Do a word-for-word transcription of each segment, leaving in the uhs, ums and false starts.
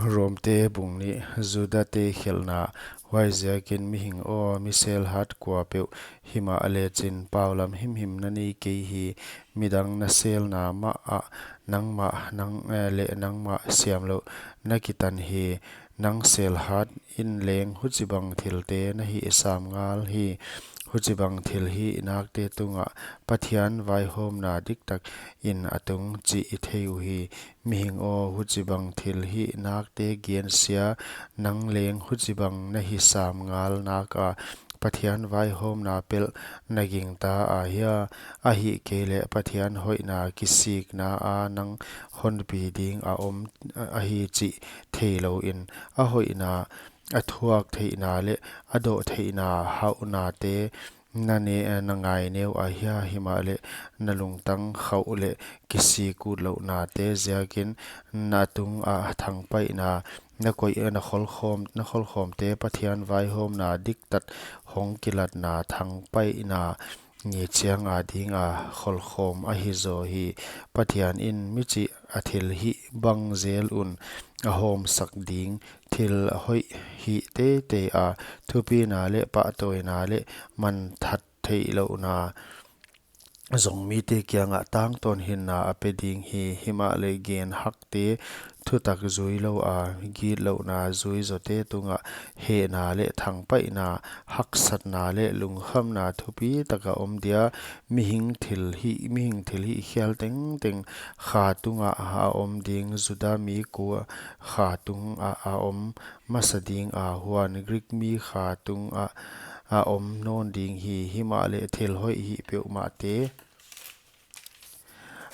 Romte bung nih. Judate khelhna. Huaiziakin mihing aw, mi selhat kuapeuh, himahleh chin paulam himhim na nei kei hi. Midang na selna mah ah nangmah, nang, eh, leh nangmah siamlouh na kitan hi. Nang selhat in leng huchibang thilte na hih sam ngal hi. Huchibang thil hih nakte tungah Pathian vaihawmna diktak in a tung chih i thei uhi. Mihing aw, huchibang thil hih nakte gensia, nang leng huchibang na hi sam ngal naka, Pathian vaihawmna pelh na gingta ahia? Ahihkeileh Pathian hoihna kisikna a nang honpi ding a om ahi chih theilou in, a hoihna, a thuak theihna leh a doh theihna hauhnate na ne, na ngai neu ahia? Himahleh na lungtang khauh leh kisik utlouhnate ziakin na tungah thangpaihna na koih, na kholkhawm, na kholkhawmte Pathian vaihawmna diktak hong kilatna thangpaihna ni chiang a dinga kholkhawm ahi zaw hi. Pathian in michih a thil hih bang zel un a hawmsak ding, thil hoih hih teitei a thupina leh pahtawina leh manthat theihlouhna zong mite kiangah tangtawn hinna a pe ding hi. Himahleh gen hakte thutak zuilou a, gitlouhna zuizote tungah hehna leh thangpaihna, haksatna leh lungkhamna thupi taka om dia. Mihing thil hih, mihing thil hih khial tengteng kha tungah a om ding. Juda mi kua kha tungah a om masa ding a, huan Greek mi kha tungah a om nawn ding hi. Himahleh thil hoih hih peuhmahte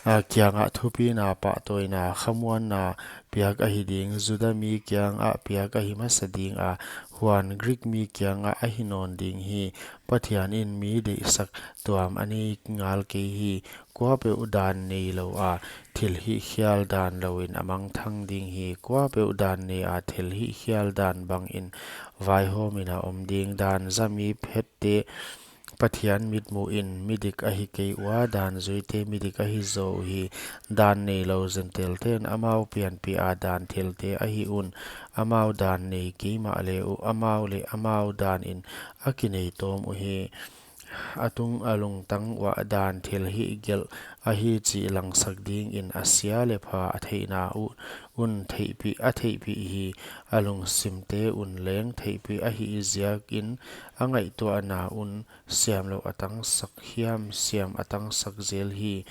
a kiangah thupina, pahtawina, khamuanna piak ahi ding. Juda mi kiangah piak ahi masa ding a, huan Greek mi kiangah ahi nawn ding hi. Pathian in mi deihsak tuam a nei ngal kei hi. Kuapeuh dan neilou a thil hih khial dan louin a mangthang ding hi. Kuapeuh dan nei a thil hih khial dan bangin vaihawmin a om ding. Dan za mi phette Pathian mitmuh in midik ahi kei ua, dan zuite midik ahi zaw uhi. Dan neilou Jentailten amau pianpih a dan thilte ahi un, amau dan nei kei mahle uh, amau leh amau danin a kinei tawm uhi. A tung a lungtang uah dan thil hih gelh ahi chih langsak dingin a sia leh pha a theihna uh un theihpih, a theihpih hi. A lungsimte un leng theihpih ahih ziakin a ngaihtuahna un siamlouh a tangsak hiam, siam a tangsak zel hi.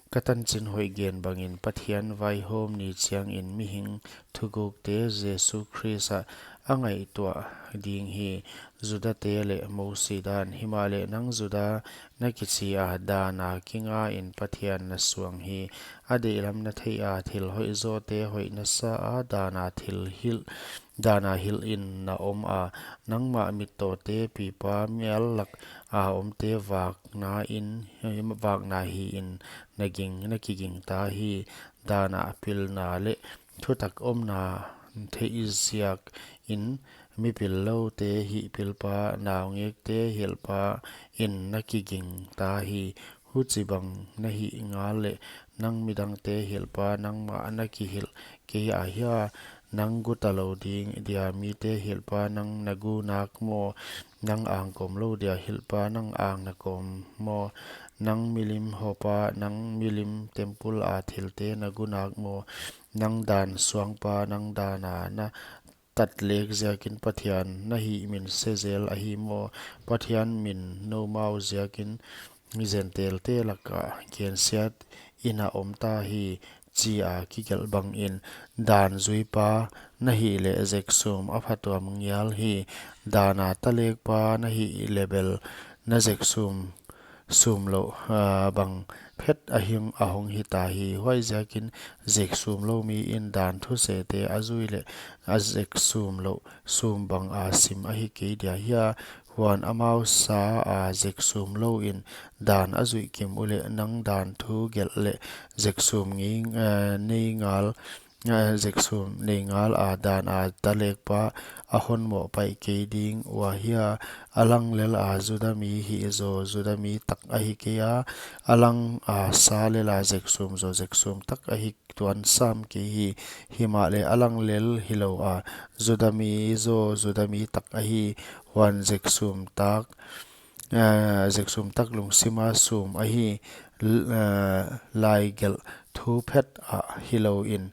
Ka tanchin hoih gen bangin Pathian vaihawm ni chiangin mihing thugukte Jesu Khrist ah a ngaihtuah ding hi. Judate leh Mosi dan. Himahleh nang Juda na kichi a, dan a kinga in Pathian na suang hi. A deihlam na theih a, thil hoih zawte hoih na sa a, dan a thil hilh, dan a hilh in na om a. Nangmah mittawte pipa mial lak a omte vakna in, vakna hi in na ging, na kigingta hi. Dan a pilna leh thutak omna theih ziakin mipil loute hihpilpa, naungekte hilhpa in na kigingta hi. Huchibang na hih ngal leh nang midangte hilhpa nangmah na kihilh kei ahia? Nang guta lou ding dia mite hilhpa nang na gu nak maw? Nang ang kawm lou dia hilhpa nang ang na kawm maw? Nang milim hopa, nang milim temple a thilte na gu nak maw? Nang dan suangpa, nang dan a na tat lek ziakin Pathian na hihmin se zel ahi maw? Pathian min noumau ziakin Jentailte laka gensiat in a om ta hi, chi a kigelh bangin. Dan zuipa na hih leh zeksum a phatuam ngial hi. Dan a talekpa na hih leh bel na zeksum sum louh, ah, bang phet a hing a hong hita hi. Huaiziakin zeksum lou mi in dan thusete a zui leh a zeksum louh sum bang a sim ahi kei dia hia? Huan amau sa a zeksum lou in dan a zuih kim uleh nang dan thu gelh leh zeksum ngei, eh, nei ngal eh, zeksum nei ngal a dan a dalekpa a hon mohpaih kei ding ua hia? A langlel a Juda mi hih zaw Juda mi tak ahi kei a, a lang a sa lel a zeksum zaw zeksum tak ahi tuan sam kei hi. Himahleh a langlel hilou a Juda mi zaw Juda mi tak ahi, huan zeksum tak, eh, zeksum tak lungsima sum ahi, l-, eh, laigelh thu phet a hilouin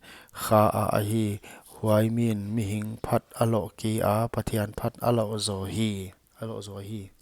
kha a ahi. Huai min mihing phat a loh kei a, Pathian phat a loh zaw hi, a loh zaw hi.